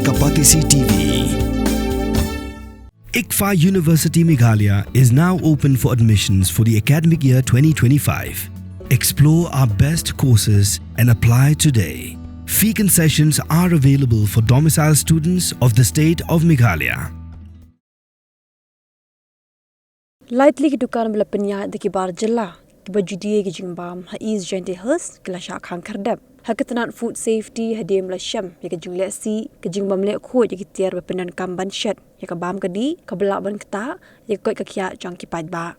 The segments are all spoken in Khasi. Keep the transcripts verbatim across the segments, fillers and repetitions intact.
Kapatisi T V. ICFAI University Meghalaya is now open for admissions for the academic year twenty twenty-five. Explore our best courses and apply today. Fee concessions are available for domicile students of the state of Meghalaya. Lai tylli ki dukan ba la pynïaid da ki bar jylla kiba ju die ki jingbam ha East Jaintia Hills ki la shah khang khyrdep. Ha ka tnat Food Safety hadien ba la shem ïa ka jinglehsih ka jingbymleh khuid ïa ki tiar ba pyndonkam ban shet ïa ka bam ka dih kaba lah ban ktah ïa ka koit ka khiah jong ki paidbah.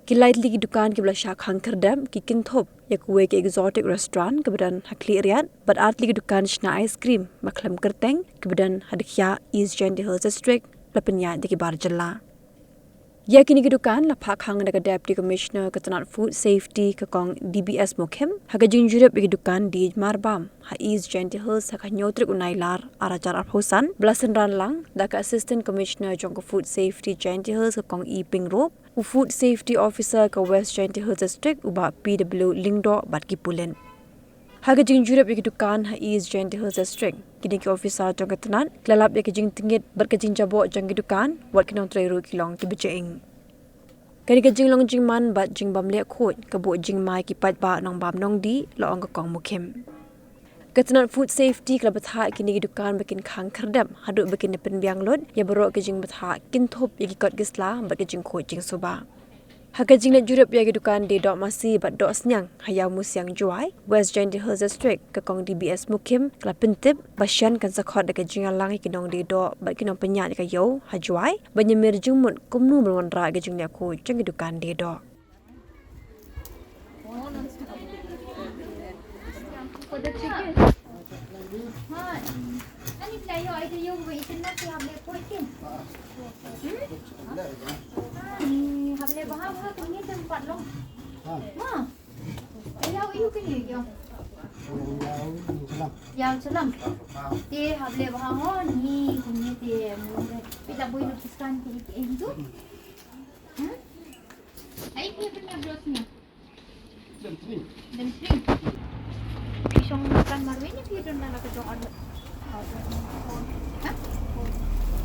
Ki lai tylli ki dukan kiba la shah khang khyrdep ki kynthup ïa kawei ka exotic restaurant kaba don ha Khliehriat bad ar tylli ki dukan shna ice cream ba khlem kyrteng kiba don ha Dkhiah, East Jaintia Hills District, la pynïaid da ki bar jylla. Ïa kine ki dukan la phah khang da ka Deputy Commissioner ka tnat Food Safety ka Kong D B S Mukhim ha ka jingjurip ïa ki dukan die marbam ha East Jaintia Hills ha ka hynñiew tarik u Nailar ar hajar arphew san ba la synran lang da ka Assistant Commissioner jong ka Food Safety Jaintia Hills ka Kong E Pingrop, u Food Safety Officer ka West Jaintia Hills District u Bah P W Lyngdoh bad ki pulit. Ha ka jingjurip ïa ki dukan ha East Jaintia Hills District, kine ki officer jong ka tnat ki la lap ïa ka jingtngit bad ka jingjaboh jong ki dukan, wat ki nongtrei ruh ki long kiba jingim. Kane ka jinglong jingman bad jingbymleh khuid ka buh jingma ïa ki paidbah nongbam nongdih, la ong ka Kong Mukhim. Ka tnat Food Safety ka la bthah ïa kine ki dukan ba kin khang khyrdep haduh ba kin da pynbiang lut ïa baroh ki jingbthah kynthup ïa ki kot ki sla bad ki jingkhuid jingsuba. Ha ka jingleit jurip ïa ki dukan die doh masi bad doh sniang ha Ïawmusiang Jowai, West Jaintia Hills District, ka Kong D B S Mukhim ka la pyntip ba shen kan sa khot da ka jingïalang ïa ki nongdie doh bad ki nongpynïaid ïa ka ïew ha Jowai ban ïamir jingmut kumno ban wanrah ïa ka jingleh khuid jong ki dukan die doh. Ïa, salam. Te hap leh bha ho ni, kumne te, phi la buh lut scan ki, ki, ki, tu. Hmm? Ai, phi pynïap doh sniang. Dem tring. Dem tring. Phi shong makan marwei ne phi don na la ka jong on. Ha?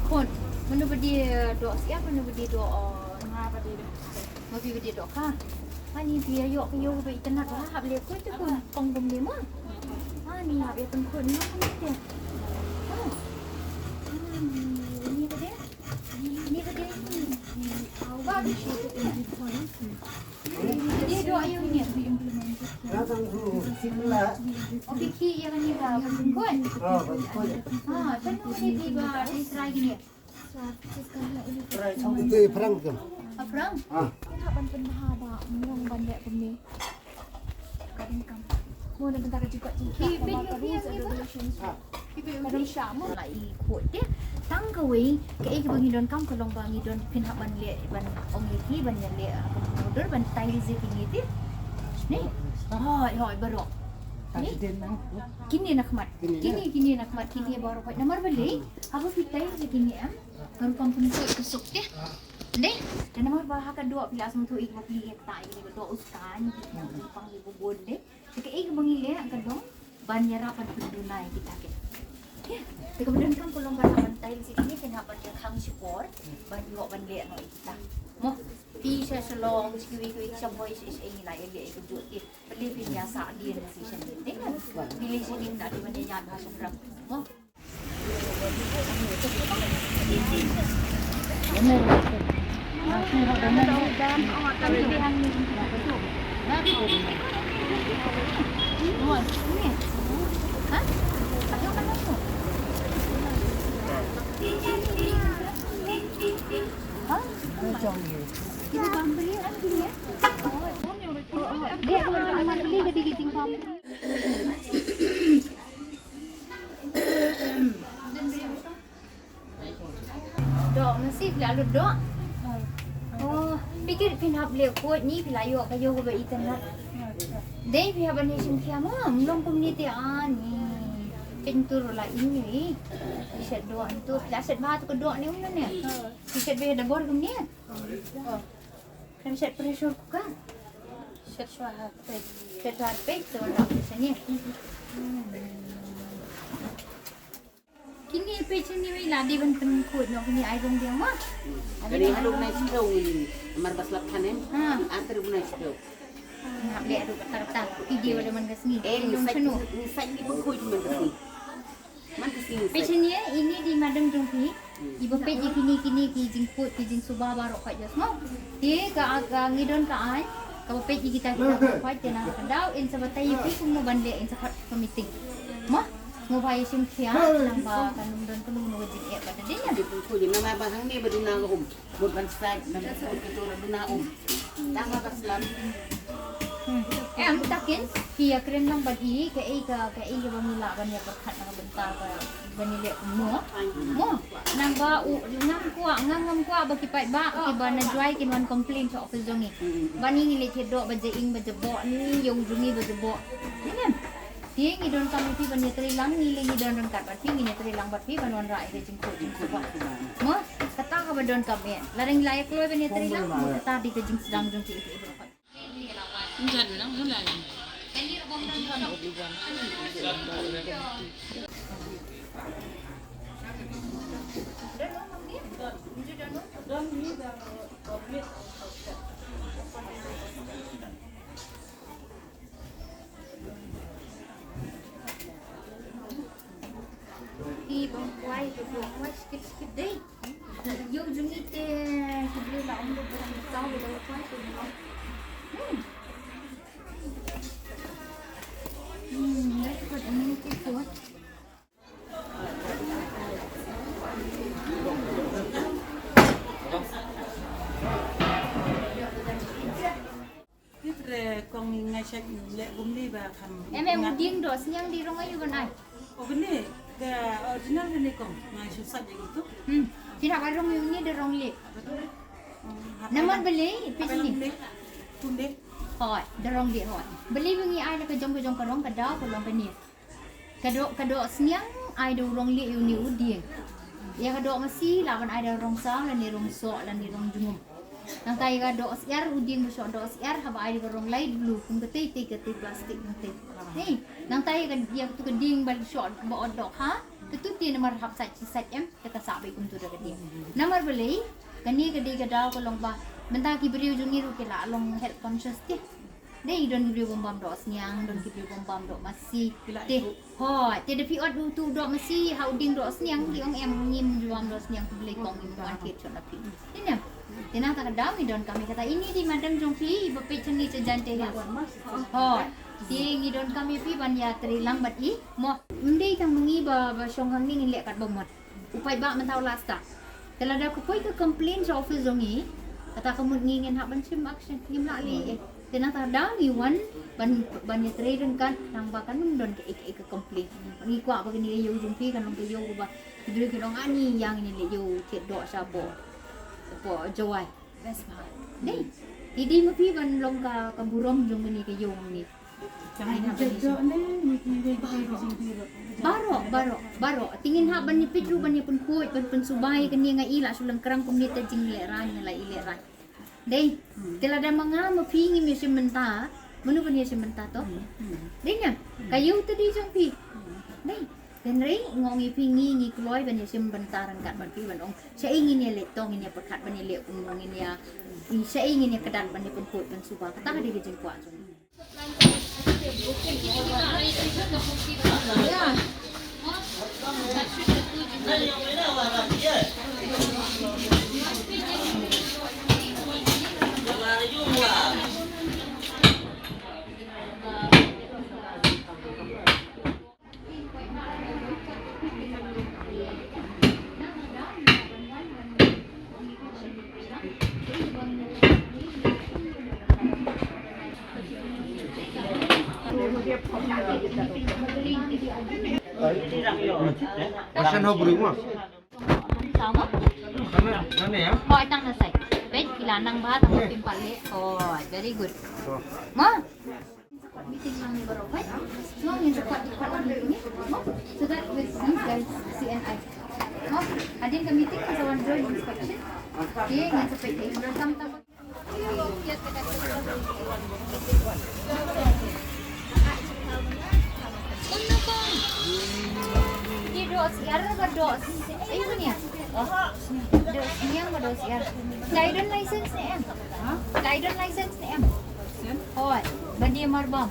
Khun. Mano ba die doh siap, mano ba die doh, eh, nga ba die doh. Ma phi ba die doh ka. Ani phi ïoh ka ïoh ba itynnad ba hap leh khuid te khun. Kong bym leh ma. Ani hap ïa pynkhun ma khun te. Ha. Ani ba die. Ni ba die. Ba bi shi. Ba die doh ïa ni. Okay, ki ïa ni ba pynkhun. Ha, tanu ni di ba di try ni. Ite phrang tu. Phrang? Ah. Ka ban pynbha ba mrong ban leh kumne. Ka ding kam. Mo na bynta ka jingkot jingkhiah. Ki pin ka rules and regulations. Ka dong sha mo. La i khot te. Tang kawei, kaei kaba ngi donkam ka long ba ngi don phin hap ban leh ban ong ïa ki ban ïa leh, ah, order ban tiles ïa kine te. Ni. Hoi, hoi, baroh. Ni. Kine na khmat. Kine, kine na khmat, kine baroh hoi. Namar balei, haba phi tiles ïa kine em. Ka rukom pynkhot ka suk te. Dei, da namar ba ha ka doh phi la sngewthuh ïa kiba plie ïa kata ïa kaba doh u skan, ïa kaba pang ïa kaba bun dei. Te kaei kaba ngi leh ka dong ban ïarap ban pynduna ïa kita ke. Te kaba donkam ka long ban hap ban tiles ïa kine, kin hap ban ïakhang shipor ban ïoh ban leh noh ïa kita. Mo, phi sha Shillong, shi kiwei kiwei ki shah boi shi shi ngi la ïa leh ïa ka juh te. Balei phin ïa sah dien shi sha dien te. Phi leh shi dien da ki ban ïa ñiad bha shaphrang. Mo. Doh, masi phi la lut doh. Oh, phi kit phin hap leh khuid ni phi la ïoh ka ïoh kaba itynnad. Dei phi hap ban ïa shim khia mo, mlong kumne te ani. Pyntur la ini. Phi shet doh ntu, phi la shet ba tu ka doh ni um ne. Phi shet ba da bor kumne. Kan shet pressure cooker. Shet shwa ha peit. Shet shwa ha peit, so na pressure ni. Ki Ini page ini wei la dei ban pynkhuid noh kine ai rong diang ma. Kane haduh nai shiphew ngi. Namar ba slap than em. Ha. Ar tarik nai shiphew. Ngap leh haduh kata kata. Video wala man ka sngi. Eh, ngi sait, ngi sait ngi pynkhuid man ka sngi. Man ka sngi ngi sait. Page ini, ini dei madam jong phi. Iba peit ïa kine kine ki jingkhuid ki jingsuba baroh ka jong sngewbha. Te ka, ka ngi don ka aiñ kaba peit ïa kita kita ka peit te na ka daw in sa batai ïa phi kumno ban leh in sa khot ka meeting. Mo? Sngewbha ïa shim khia nang ba kan ym don kumno ka jingeh ba da dei ïa. Ki pun khuid na ma ba hangne ba duna ka um. Mut ban sait ban sait ka tu duna um. Tang ba slap. Hmm. Em takin ki ïa kren nang ba dei kaei ka kaei kaba ngi lah ban ïa pyrkhat na ka bynta ka ban ïa leh kumno. Mo. Nang ba u ngam kwah, ngam ngam kwah ba ki paidbah kiba na Jowai kin wan complain sha office jong ngi. Ba ngi ngi leh thied doh ba jaing ba jaboh, ngi ïew jong ngi ba jaboh. Ngi ngam. Te ngi donkam ïa phi ban ïatrei lang, ngi leh ngi don ryngkat bad phi, ngin ïatrei lang bad phi ban wanrah ïa ka jingkhuid jingsuba. Mo, kata kaba donkam ïa. Lada ngi la ïa kloi ban ïatrei lang, mo kata dei ka jingsdang jong phi. Ki bang kwai, ki bang kwai, skip, skip dei. Ïew jong ngi te, ki briew la ong, ki briew la ong, ki briew la ong. Hmm. Hmm, very good, very good. Ti tre kong ngi ngai sek leh kumne ba kham. Em em, u dieng doh sniang dei rong aïu ban ai? O kane ka original kane kong ngai shu sat ïa kitu. Hmm. Phi hap ai rong aïu ne da rong lieh? Namar balei phi sniang? Kumne. Hooid, da rong lieh hooid. Balei ba ngi ai la ka jong ka jong ka rong, ka daw ka long kane. Ka doh, ka doh sniang ai da u rong lieh ïa une u dieng. Ïa ka doh masi lah ban ai da rong saw lane rong soh lane rong jngum. Nangta ïa ka doh syiar, u dieng ba shoh doh syiar haba ai da ka rong lai blue kum katei tei katei plastik katei. Hei, nangta ïa ka, ïa katu ka dieng ba shoh ba ot dohkha. Katu te namar hap sait shi sait em te ka sah beit kumtu da ka dieng. Namar balei kane ka dei ka daw ka long ba mynta ki briew jong ngi ruh ki la long health conscious te. Dei don ki briew bym bam doh sniang, don ki briew bym bam doh masi. Te hooid, te da phi ot utu doh masi ha u dieng doh sniang, ki ong em ngim ju bam doh sniang, khublei kong, ngim wan thied shot na phi. Te na, te na ta ka daw ngi donkam ïa kata. Ini dei madam jong phi iba peit sha ngi sha Jaintia Hills. Hooid. Te ngi donkam ïa phi ban ïatrei lang bad i. Mo, ym dei tang ma ngi ba, ba shong hangne, ngin leh katba mut. U paidbah mynta u la start. Te lada ka poi ka complain sha office jong ngi, kata ka mut ngi ngin hap ban shim action, ngim lah leh eh. Te nangta da ngi wan ban, ban ïatrei ryngkat, nang ba kan ym don kaei kaei ka complain. Ngi kwah ba kane ka ïew jong phi kan long ka ïew ba ki briew kin ong ani ïa ngin leh ïew thied doh sha hapoh, hapoh Jowai. Best ba. Dei. Te dei ma phi ban long ka, ka burom jong kane ka ïew ngi. Baroh, baroh, baroh. Te ngin hap ban ïa peit ruh ban ïa pynkhuid ban pynsuba ïa kane, nga i la shu leng krang kumne te jinglehrain nga la i lehrain. Dei. Te lada ma nga ma phi ngim ïa shim bynta, mano ban ïa shim bynta to? Dei ne? Ka ïew te dei jong phi. Dei. Hynrei nga ong ïa phi ngi ngi kloi ban ïa shim bynta ryngkat bad phi ban ong shaei ngin ïa leh to, ngin ïa pyrkhat ban ïa leh kumno, ngin ïa, shaei ngin ïa kdat ban ïa pynkhuid pynsuba. Kata ka dei ka jingkwah jong ngi. Ration ho bru ma. Sama? Nane, nane ya? Hoi, tang na sai. Peit, phi la nang bha, tang phi pat leh. Hoi, very good. Ma? Meeting lang ni baroh, hoi? Cuma ngin sa pat, pat ni. Ma? So that with these guys, C N I. Ma? Hadien ka meeting, sa wan joint inspection. Okay, ngin sa peit, tam tam. Ki doh Syiar ba doh, eh, ïa ne? Doh sniang ba doh syiar. Ka don license ne em? Ka don license ne em? Hooid, ba die marbam.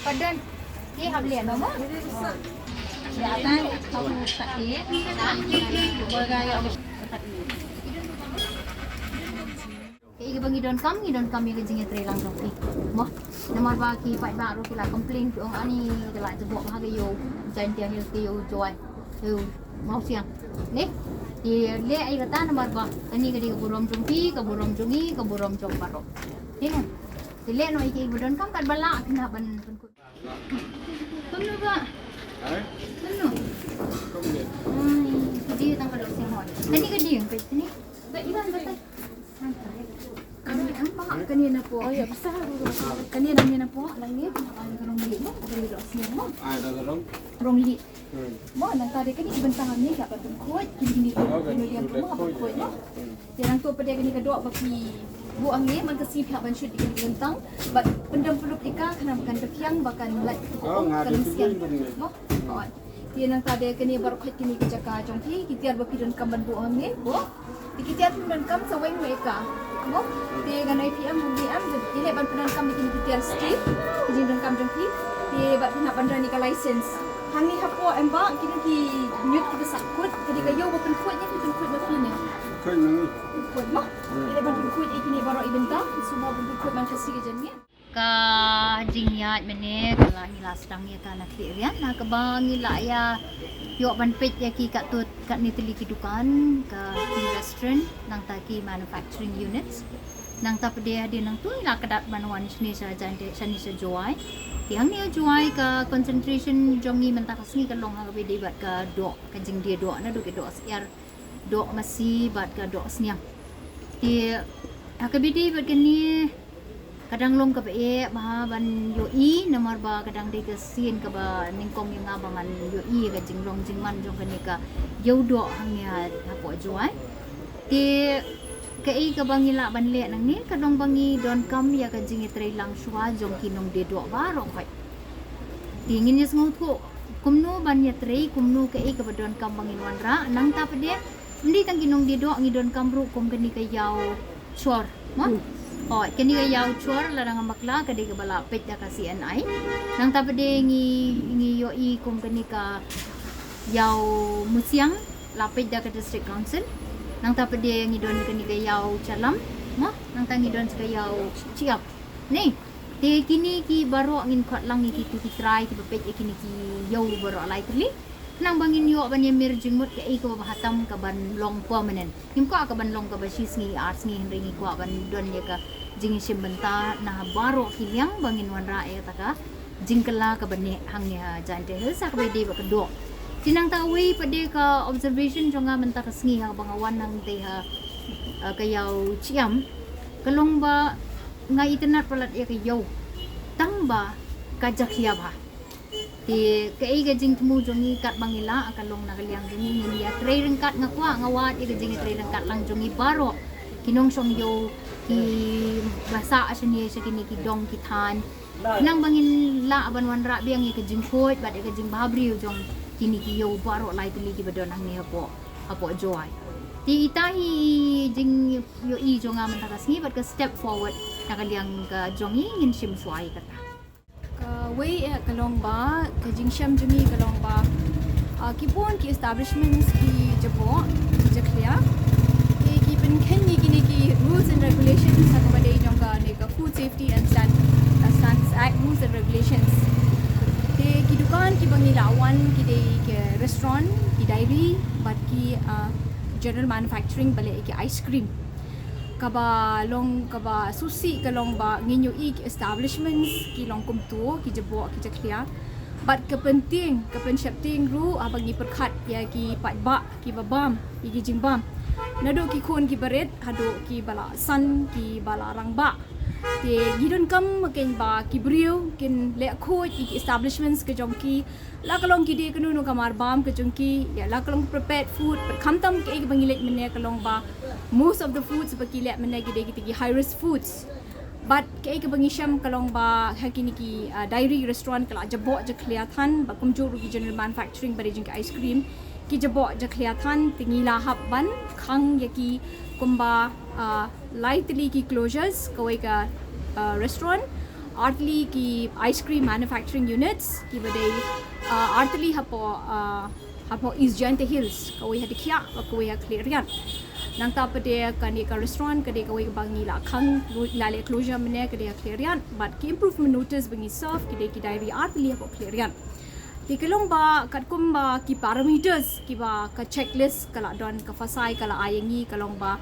Pardon. Ki hap leh ba mo? Ïa ta, hap sa e. Ba ga ïa. Kaei kaba ngi donkam, ngi donkam ïa ka jingïatreilang jong phi. Mo, namar ba ki paidbah ruh ki la complain, ki ong ani ka la jubok ha ka ïew Jaintia Hills, ka ïew Jowai, ka ïew Mawsiang. Ne? Te leh ei kata namar ba kane ka dei ka burom jong phi, ka burom jong ngi, ka burom jong baroh. Te ne? Te leh noh ïa kaei ba donkam, katba lah phin hap ban pynkut. Kumno ba? Hai? Kumno? Kumno? Ai, ka dei tang ka doh sniang hooid. Kane ka dei, ka dei. Ba iban ba tai. Kane em ba, kane na pok. Oh, ïa, basa. Kane na, kane na pok, lang ni, ka rong lieh mo, ka dei doh sniang mo. Ah, da ka rong. Rong lieh. Hmm. Mo, nangta dei kane ki bynta hangne, ka ban pynkhuid, kine, kine, oh, kine, kine, kine, kine, kine, kine, kine, kine, Te nangta pat de kane ka doh ba phi buh hangne, man ka sngi phi hap ban shoot ïa kane ka kyntang. Bad pyndem pynlut ïa ka, khnang ba kan da phiang, ba kan lait, oh, nga kan da sken. Mo? Oh. Te nangta de kane baroh khoit kine ki jaka jong phi, ki tiar ba phi donkam ban buh hangne, buh. Te ki tiar phi donkam sa weng ïa ka. Mo? Te ngan ai phi em, hangne em, ïa leh ban pyndonkam ïa kine ki tiar steel, ki jingdonkam jong phi. Te bad phi hap ban don ïa ka license. Hangne hapoh em ba, kine ki ñiut kiba sah kut, ka dei ka ïew ba pynkhuid ne, phi pynkhuid ma phi ne? Khuid ma ngi. Khuid mo? Hmm. Ïa ban pynkhuid ïa kine baroh i bynta, sngewbha ban pynkhuid man ka sngi ka janmiet. Ka jingïaid mynne ka la, ngi la sdang ïa ka na Khliehriat, na kaba ngi la ïa ïoh ban peit ïa ki katto katne tylli ki dukan, ka ki restaurant, nangta ki manufacturing units. Nangta pat de hadien nangtu ngi la kdad ban wan shane sha Jaintia, shane sha Jowai. Te hangne ha Jowai ka concentration jong ngi mynta ka sngi ka long ha kaba ïadei bad ka doh, ka jingdie doh, naduh ka doh syiar, doh masi bad ka doh sniang. Te ha kaba ïadei bad kane ka dang long kaba eh bha ban ïohi namar ba ka dang dei ka sien kaba nyngkong ïa nga ba ngan ïohi ka jinglong jingman jong kane ka ïew doh hangne ha, hapoh Jowai. Te kaei kaba ngi lah ban leh nangne ka long ba ngi donkam ïa ka jingïatreilang shuwa jong ki nongdie doh baroh khoit. Te ngin ïa sngewthuh kumno ban ïatrei, kumno, kaei kaba donkam ba ngin wanrah. Nangta pat de ym dei tang ki nongdie doh, ngi donkam ruh kum kane ka ïaw chor, mo? Hmm. Oh, kane ka ïaw chor lada ngam bakla ka dei kaba la peit da ka C N I. Nangta pat de ngi, ngi ïohi kum kane ka ïaw musiang la peit da ka District Council. Nangta pat de ngi don kane ka ïaw chalam, mo? Nangta ngi don ka ïaw chiap. Ne? Te kine ki baroh ngin khot lang ïa kito ki trai kiba peit ïa kine ki ïew baroh lai tylli. Khnang ba ngin ïoh ban ïamir jingmut kaei kaba bha tam kaban long permanent. Ngim kwah kaban long kaba shi sngi ar sngi, hynrei ngi kwah ban don ïa ka jingshim bynta na baroh ki liang ba ngin wanrah ïa kata ka jingkylla kaba neh hangne ha Jaintia Hills ha kaba ïadei bad ka doh. Te nangta uwei pat de ka observation jong nga mynta ka sngi ha kaba nga wan hangtei ha, eh, ka ïaw chiam, ka long ba nga itynnad palat ïa ka ïew tang ba ka jakhlia bha. Te kaei ka jingthmu jong ngi katba ngi lah ka long na ka liang jong ngi ngin ïatrei ryngkat, nga kwah, nga wad ïa ka jingïatrei ryngkat lang jong ngi baroh ki nongshong ïew kiba sah shane sha kine ki dong ki thaiñ. Khnang ba ngin lah ban wanrah biang ïa ka jingkhuid bad ïa ka jingbhabriew jong kine ki ïew baroh lai tylli kiba don hangne hapoh, hapoh Jowai. Te ita hi i jingïohi jong nga mynta ka sngi bad ka step forward na ka liang ka jong ngi ngin shim shuwa ïa kata. Kawei, eh, ka long ba ka jingshem jong ngi ka long ba, ah, ki bun ki establishments ki jaboh, ki jakhlia. Ki, ki pynkheiñ ïa kine ki rules and regulations ha kaba dei jong kane ka Food Safety and Stand-, uh, Standards Act rules and regulations. Te ki dukan kiba ngi la wan ki dei ki restaurant, ki dairy, bad ki, uh, general manufacturing ba leh ïa ki ice cream. Kaba long kaba sngewsih ka long ba ngin ïohi ki establishments ki long kumto, ki jaboh, ki jakhlia. Bad ka pyntieng, ka pynsheptieng ruh haba ngi pyrkhat ïa ki paidbah kiba bam ïa ki jingbam, naduh ki khun kiba rit haduh kiba la san, kiba la rangbah. Te ngi donkam kein ba ki briew kin leh khuid ïa ki establishments ka jong ki, la ka long ki die kano kano ka marbam ka jong ki, ïa la ka long prepared food, bad khamtam kaei kaba ngi leit mynne ka long ba most of the foods ba ki leh mynne ki dei kita ki high risk foods. Bad kaei kaba ngi shem ka long ba ha kine ki, ah, dairy restaurant ka la jaboh jakhlia than, bad kumjuh ruh ki general manufacturing ba dei jong ki ice cream ki jaboh jakhlia than, te ngi la hap ban khang ïa ki kumba, ah, lai tylli ki closures, kawei ka, ah, restaurant, ar tylli ki ice cream manufacturing units, kiba dei, ah, ar tylli hapoh, ah, hapoh East Jaintia Hills, kawei ha Dkhiah, bad kawei ha Khliehriat. Nangta pat de kane ka restaurant, ka dei kawei kaba ngi la khang, la leh closure mynne, ka dei ha Khliehriat, bad ki improvement notice ba ngi serve, ki dei ki dairy ar tylli hapoh Khliehriat. Te ka long ba katkum ba ki parameters kiba ka checklist ka la don, ka FSSAI ka la ai ïa ngi, ka long ba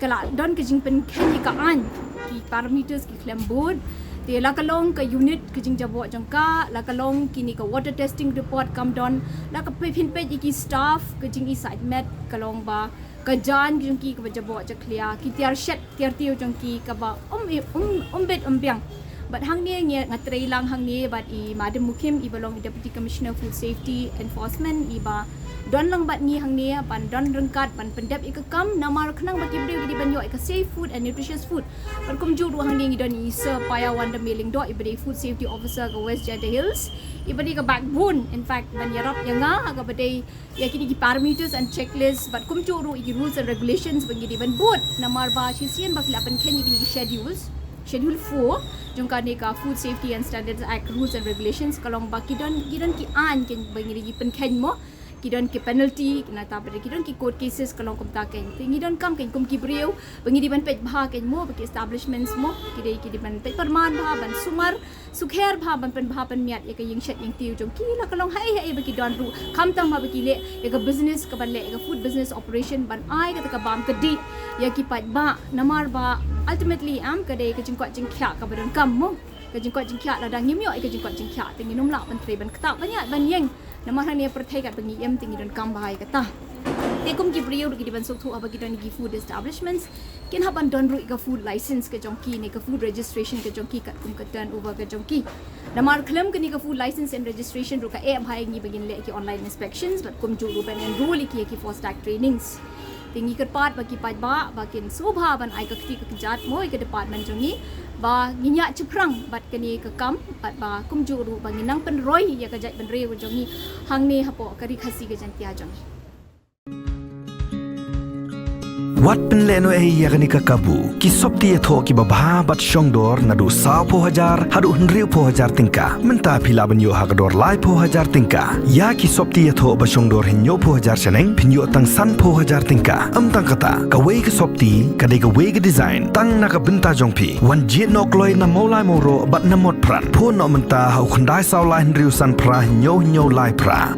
ka la don ka jingpynkheiñ ïa ka aiñ, ki parameters ki khlem bud. Te la ka long ka unit ka jingjaboh jong ka, la ka long kine ka water testing report kam don, la ka phi-, phin peit ïa ki staff ka jingisaiñmet, ka long ba ka jaiñ jong ki kaba jaboh jakhlia, ki tiar shet tiar tiew jong ki kaba um, um, um bit um biang. Bad hangne ngi, nga trei lang hangne bad i Madam Mukhim, iba long i Deputy Commissioner Food Safety Enforcement, iba don lang bad ngi hangne ban don ryngkat ban pyndep ïa ka kam, namar khnang ba ki briew ki dei ban ïoh ïa ka safe food and nutritious food. Bad kumjuh ruh hangne ngi don i Sir Paiawonder Mei Lyngdoh, iba dei Food Safety Officer ka West Jaintia Hills, iba dei ka backbone, in fact, ban ïarap ïa nga ha kaba dei ïa kine ki parameters and checklists, bad kumjuh ruh ïa ki rules and regulations ba ngi dei ban bud. Namar ba shisien ba phi la pynkheiñ ïa kine ki schedules, Schedule four jong kane ka Food Safety and Standards Act Rules and Regulations, ka long ba ki don, ki don ki aiñ ki ba ngi dei pynkheiñ mo, ki don ki penalty, nangta pat de ki don ki court cases, ka long kumta kein. Te ngi donkam kein kum ki briew ba ngi dei ban peit bha kein mo, ba ki establishments mo, ki dei, ki dei ban peit pyrman bha, ban sumar sukher bha, ban pynbha pynmiat ïa ka ïing shet ïing tiew jong ki, la ka long haei haei ba ki don ruh, khamtam ba ki leh ïa ka business, ka ban leh ïa ka food business operation, ban ai kata ka bam ka dih ïa ki paidbah. Namar ba ultimately em ka dei ka jingkwah jingkhiah kaba donkam mo. Ka jingkwah jingkhiah, lada ngim ïoh ïa ka jingkwah jingkhiah, te ngin ym lah ban trei ban ktah ban ïaid ban ïeng. Namar hangne ha pyrthei katba ngi im te ngi donkam bha ïa kata. Te kum ki briew ruh ki dei ban sngewthuh haba ki don ki food establishments, kin hap ban don ruh ïa ka food license ka jong ki ne ka food registration ka jong ki katkum ka turnover ka jong ki. Namar khlem kane ka food license and registration ruh ka eh bha ïa ngi ba ngin leh ki online inspections bad kumjuh ruh ban enroll ïa ki ïa ki FOSDAC trainings. Te ngi kyrpad ba ki paidbah ba kin sngewbha ban ai ka kti ka kjat mo ïa ka department jong ngi, ba ngin ïa shaphrang bad kane ka kam, bad ba kumjuh ruh ba ngin nang pynroi ïa ka jaitbynriew ka jong ngi hangne hapoh ka Ri Khasi ka Jaiñtia jong ngi. Wat pynlehnohei ïa kane ka kabu, ki sopti ïathoh kiba bha bad shongdor naduh sawphew hajar haduh hynriewphew hajar tyngka. Mynta phi lah ban ïoh ha ka dor laiphew hajar tyngka. Ïa ki sopti ïathoh ba shongdor hynñiewphew hajar shaneng phin ïoh tang sanphew hajar tyngka. Ym tang kata, kawei ka sopti ka dei kawei ka design tang na ka bynta jong phi. Wan jied noh kloi na Mawlai Mawroh bad na Motphran. Phone noh mynta ha u khyndai saw lai hynriew san phra hynñiew hynñiew lai phra.